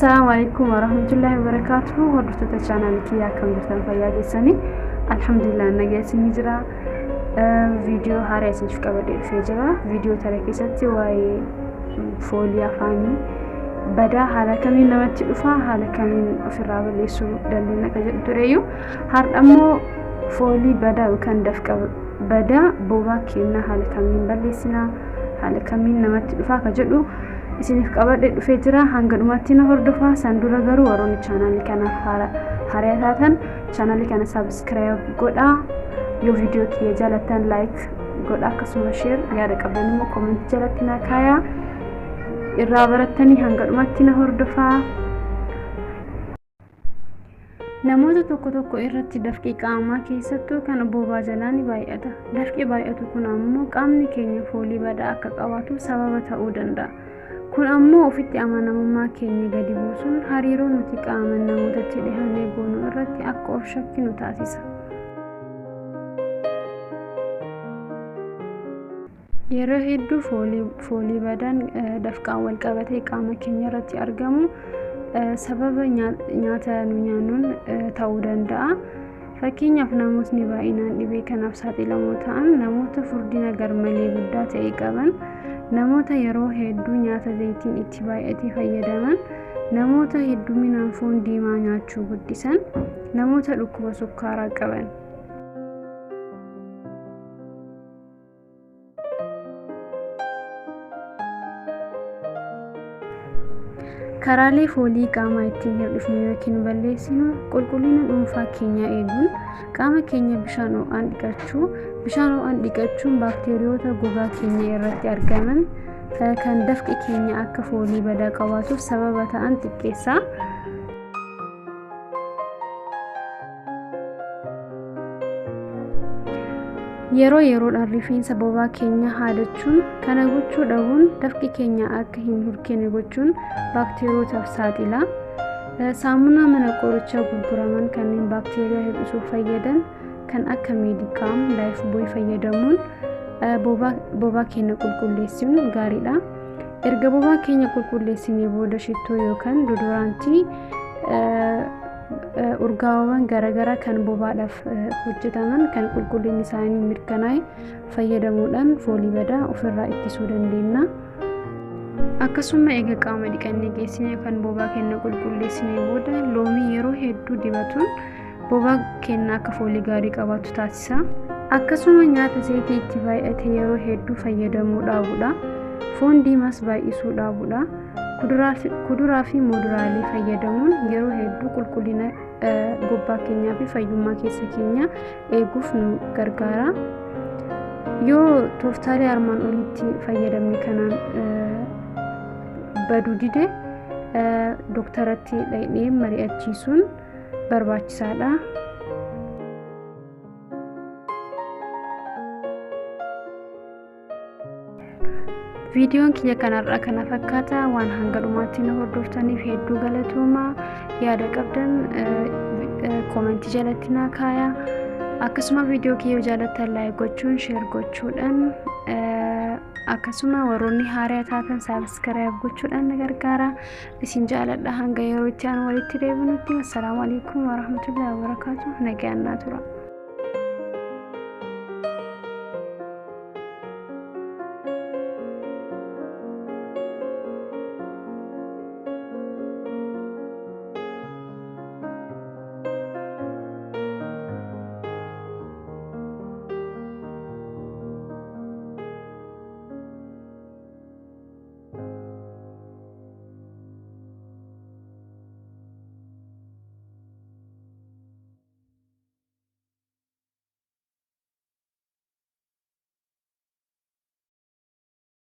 Assalamu alaikum warahmatullahi wabarakatuh. Hordoftoota chaanaalii kiyyaa akkam jirtan, fayyaa keessanii? Alhamdulillah, nagaa isinii jira. Viidiyoo haaraa isiniif qabadhee dhufee jira. Viidiyoo tana keessatti waa'ee foolii afaanii badaa haala kamiin namatti dhufa, haala kamiin ofirraa balleessuu dandeenya akka jedhu tureyyuu, har'a immoo foolii badaa yookaan dafqa badaa bobaa keenyaa haala kamiin balleessinaa, haala kamiin namatti dhufa akka jedhu isiniif qabadhee dhufee jira. Hanga dhumaatti na hordofaa. San dura garuu warroonni chaanaalii kanaaf haaraa taatan chaanaalii kana subscribe godhaa. Yoo viidiyoo kiyya jaalattan like godhaa, akkasuma share, yaada qabdan immoo koomentii jalatti na kaayaa. Irraa barattanii hanga dhumaatti na hordofaa. Namoota tokko tokko irratti dafqi qaamaa, keessattuu kan bobaa jalaa, ni baay'ata. Dafqi baay'atu kun ammoo qaamni keenya foolii badaa akka qabaatu sababa ta'uu danda'a. Kun ammoo ofitti amanamummaa keenya gadi buusuun hariiroo nuti qaamaan namootatti dhihaannee goonu irratti akka of shakkinu taasisa. Yeroo hedduu foolii badaan dafqaan wal qabatee qaama keenya irratti argamu sababa nyaata nu nyaannuun ta'uu danda'a. Fakkeenyaaf, namootni baay'inaan dhibee kanaaf saaxilamoo ta'an namoota furdina garmalee guddaa ta'e qaban, namoota yeroo hedduu nyaata zayitiin itti baay'ate fayyadaman, namoota hedduminaan foon diimaa nyaachuu guddisan, namoota dhukkuba sukkaaraa qaban. Karaalee foolii qaamaa ittiin hir'ifnu yookiin balleessinu: qulqullina dhuunfaa keenyaa eeguun qaama keenya bishaan ho'aan dhiqachuu. Bishaan ho'aan dhiqachuun baakteeriyoota gogaa keenya irratti argaman kan dafqi keenya akka foolii badaa qabaatuuf sababa ta'an xiqqeessa. Yeroo yeroodhaan rifeensa bobaa keenyaa haadachuun, kana gochuu dhabuun dafqi keenya akka hin hurkine gochuun baakteeriyootaaf saaxila. Saamunaa mana qorichaa gurguraman kanneen baakteeriyaa hir'isuuf fayyadan kan akka Medicam, Lifebuoy fayyadamuun bobaa keenya qulqulleessuun gaariidha. Erga bobaa keenya qulqulleessinee booda shittoo yookaan deodorantii urgaawwan garaagaraa kan bobaadhaaf hojjetaman kan qulqullinni isaanii mirkanaa'e fayyadamuudhaan foolii badaa ofirraa ittisuu dandeenya. Akkasuma eega qaama dhiqannee geessine yookaan bobaa keenya qulqulleessinee booda loomii yeroo hedduu dibatuun bobaa keenya akka foolii gaarii qabaatu taasisa. Akkasuma nyaata zayitii itti baay'ate yeroo hedduu fayyadamuu dhaabuudha. Foon diimaas baay'isuu dhaabuudha. Kuduraa fi muduraalee fayyadamuun yeroo hedduu qulqullina gobbaa keenyaa fi fayyummaa keessa keenyaa eeguuf nu gargaara. Yoo tooftaalee armaan olitti fayyadamne kanaan baduu dide, dooktaratti dhaqnee mari'achiisuun barbaachisaadha. Viidiyoon kiyya kanarraa kana fakkaata. Waan hanga dhumaatti na hordoftaniif hedduu galatoomaa. Yaada qabdan koomentii jalatti naa kaayaa. Akkasuma viidiyoo kiyya yoo jaalattan like gochuun, share gochuudhaan, akkasuma warroonni haaraa taatan subscribe gochuudhaan na gargaara. Isin jaaladha. Hanga yeroo itti aanu walitti deebinutti, assalaamu alaikum warahmatullahi wabarakaatu. Nagaan naa tura.